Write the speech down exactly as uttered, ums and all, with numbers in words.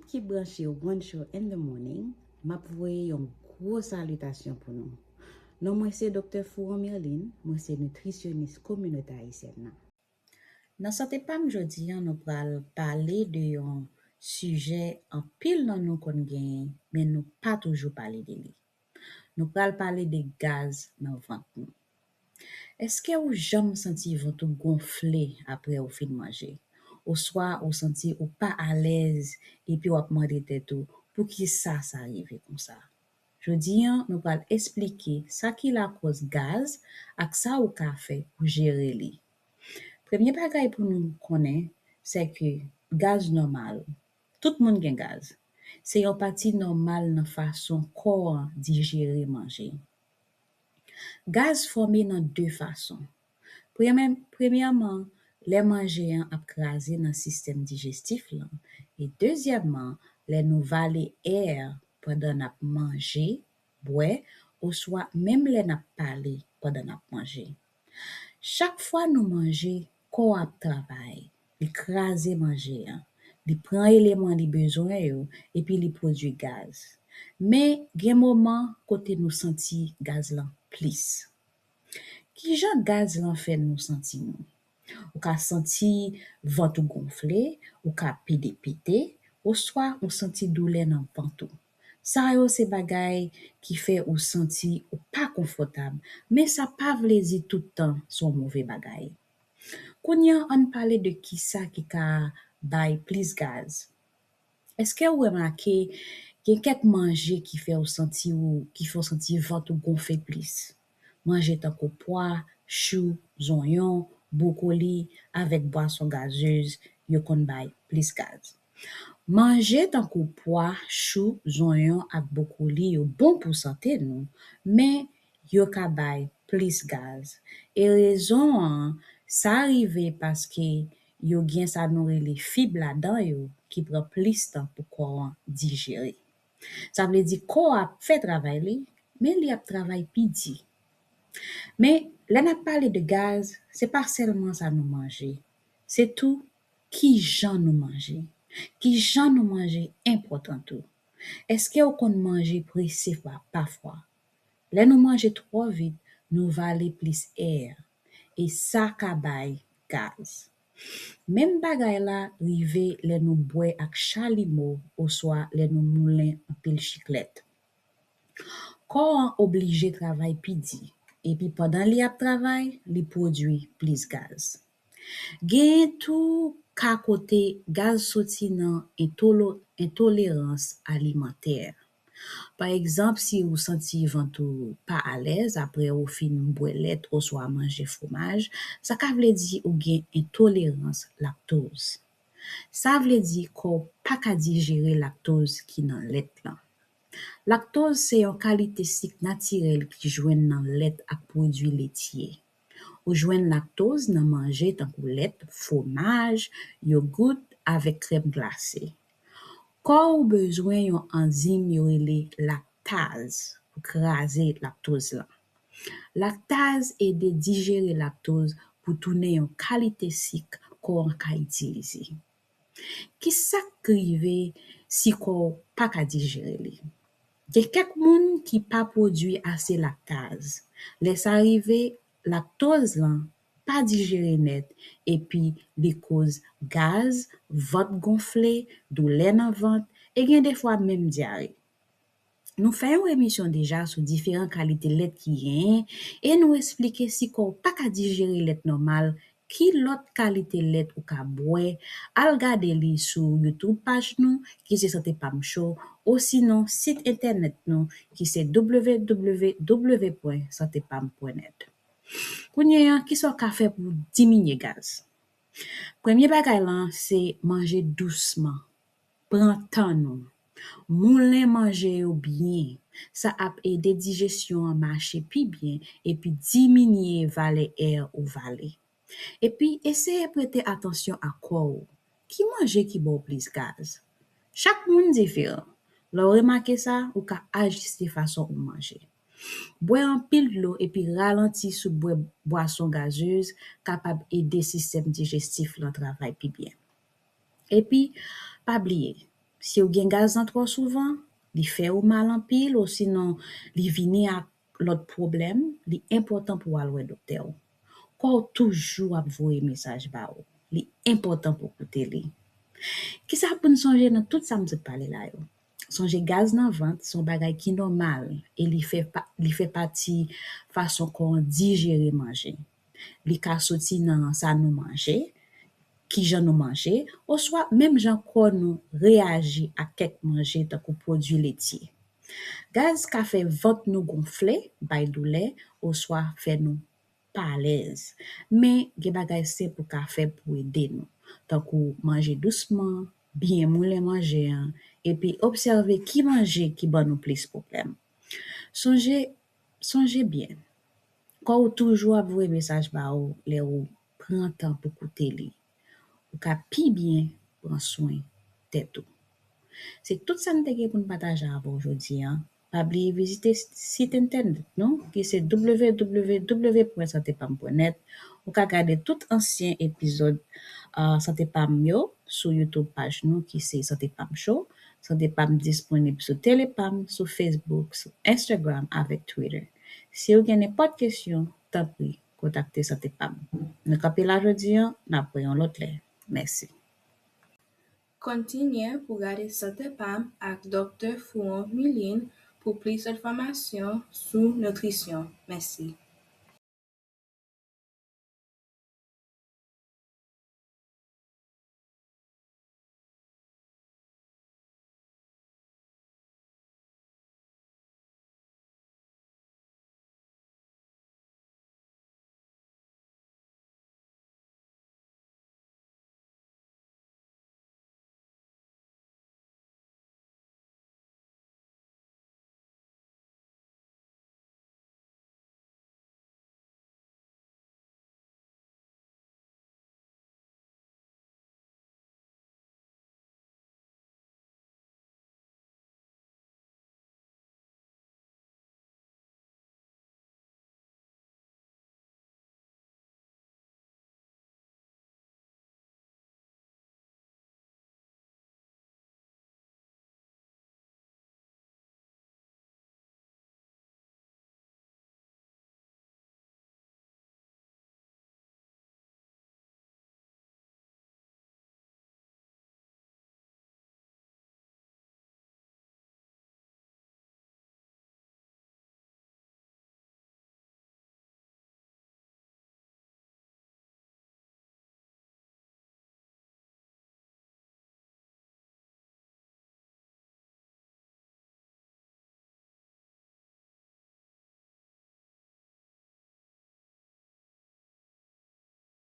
Ki branche One Show in the Morning, m ap voye yon gwo salitasyon pou nou. Non mwen se Doktè Fouron Mirline, mwen se nitrisyonis kominote ayisyèn nan. Nan Sante Pam jodi a, nou pral pale de yon sijè anpil nan nou konn genyen, men nou pa toujou pale de li. Nou pral pale de gaz nan vant nou. Èske ou janm santi vant ou gonfle apre ou fin manje? Oswa ou santi ou pa alèz epi w ap mande tèt ou poukisa sa rive konsa? Jodi a, nou pral esplike sa ki lakòz gaz ak sa ou ka fè pou jere li. Premye bagay pou nou konnen, se ke gaz nòmal. Tout moun gen gaz. Se yon pati nòmal nan fason kò an dijere manje. Gaz fòme nan de fason. Premyè-, premyèman, lè manje an ap kraze nan sistèm dijestif lan, e dezyèmman, lè nou vale è pandan n ap manje, bwè, oswa menm lè n ap pale pandan n ap manje. Chak fwa nou manje, kò ap travay, li kraze manje an, li pran eleman li bezwen yo, epi li pwodui gaz. Men, gen moman kote nou santi gaz lan plis. Kijan gaz lan fè nou santi nou? Ou ka santi vant ou gonfle, ou ka pede pete, oswa ou santi doulè nan vant ou. Sa yo se bagay ki fè ou santi ou pa konfòtab, men sa pa vle di tout tan se yon move bagay. Kounye a, ann pale de kisa ki ka bay plis gaz. Èske ou remake gen kèk manje ki fè ou santi ou, ki fè w santi vant ou gonfle plis? Manje tankou pwa, chou, zonyon, bwokoli, avèk bwason gazez, yo konn bay plis gaz. Manje tankou pwa, chou, zonyon ak bwokoli yo bon pou sante nou, men yo ka bay plis gaz. E rezon an, sa rive paske yo gen sa nou rele fib ladan yo ki pran plis tan pou kò an dijere. Sa vle di kò a ap fè travay li, men li ap travay pi di. Men, lè n ap pale de gaz, se pa sèlman sa nou manje, se tou kijan nou manje. Kijan nou manje enpòtan tou. Èske w konn manje prese pa-, pafwa? Lè nou manje twò vit, nou vale plis è, e sa ka bay gaz. Menm bagay la rive lè nou bwè ak chalimo oswa lè nou moulen anpil chiklèt. Kò an oblije travay pi di, epi pandan li ap travay, li pwodui plis gaz. Genyen tou ka kote gaz soti nan entolo-, entolerans alimantè. Pa egzanp, si ou santi vant ou pa alèz apre ou fin bwè lèt oswa manje fwomaj, sa ka vle di ou gen entolerans laktoz. Sa vle di kò w pa ka dijere laktoz ki nan lèt lan. Laktoz se yon kalite sik natirèl ki jwenn nan lèt ak pwodui letye. Ou jwenn laktoz nan manje tankou lèt, fwomaj, yogout avèk krèm glase. Kò w bezwen yon anzim yo rele laktaz pou kraze laktoz lan. Laktaz ede dijere laktoz pou tounen yon kalite sik kò an ka itilize. Ki sa k rive si kò w pa ka dijere li? Gen kèk moun ki pa pwodui ase laktaz. Lè sa rive, laktoz lan pa dijere nèt, epi li koz gaz, vant gonfle, doulè nan vant, e gen defwa menm dyare. Nou fè yon emisyon deja sou diferan kalite lèt ki genyen, e nou esplike si kò w pa ka dijere lèt nòmal, ki lòt kalite lèt ou ka bwè, al gade li sou YouTube paj nou, ki se Sante Pam Show, osinon sit entènèt nou, ki se w w w pwen sante pam pwen nèt. Kounye a, kisa w ka fè pou diminye gaz? Premye bagay lan, se manje dousman. Pran tan nou. Moulen manje yo byen. Sa ap ede dijesyon an mache pi byen epi diminye valè è ou vale. Epi, eseye prete atansyon a kò w. Ki manje ki ba w plis gaz? Chak moun diferan. Lè w remake sa, ou ka ajiste fason ou manje. Bwè anpil dlo epi ralanti sou bwè bwason gazez kapab ede sistèm dijestif lan travay pi byen. Epi, pa bliye, Si w gen gaz nan twò souvan, li fè w mal anpil, osinon li vini ak lòt pwoblèm, li enpòtan pou w al wè doktè w. Kò w toujou ap voye mesaj ba w. Li enpòtan pou w koute li. Kisa pou n sonje nan tout sa m sot pale la yo? Sonje gaz nan vant se yon bagay ki nòmal e li fè, pa, li fè pati fason kò an dijere manje. Li ka soti nan sa nou manje, kijan nou manje, oswa menm jan kò nou reyaji ak kèk manje tankou pwodui letye. Gaz ka fè vant nou gonfle, bay doulè, oswa fè nou pa alèz. Men, gen bagay senp ou ka fè pou ede nou, tankou manje dousman, byen moulen manje an, epi obsève ki manje ki ban nou plis pwoblèm. Sonje, sonje byen, kò w toujou ap voye mesaj ba ou lè ou pran tan pou koute li. Ou ka pi byen pran swen tèt ou. Se tout sa n te gen pou n pataje avè w jodi a. Pa bliye vizite sit entènèt nou, ki se w w w pwen sante pam pwen nèt. Ou ka gade tout ansyen epizòd, uh, Sante Pam yo sou YouTube paj nou, ki se Sante Pam Show. Sante Pam disponib sou Telepam, sou Facebook, sou Instagram avèk Twitter. Si w gen nenpòt kesyon, tanpri, kontakte Sante Pam. Nou kanpe la jodi a, n ap wè yon lòt lè. Mèsi. Kontinye pou gade Sante Pam ak Doktè Fouon Milin pou plis enfòmasyon sou nitrisyon. Mèsi.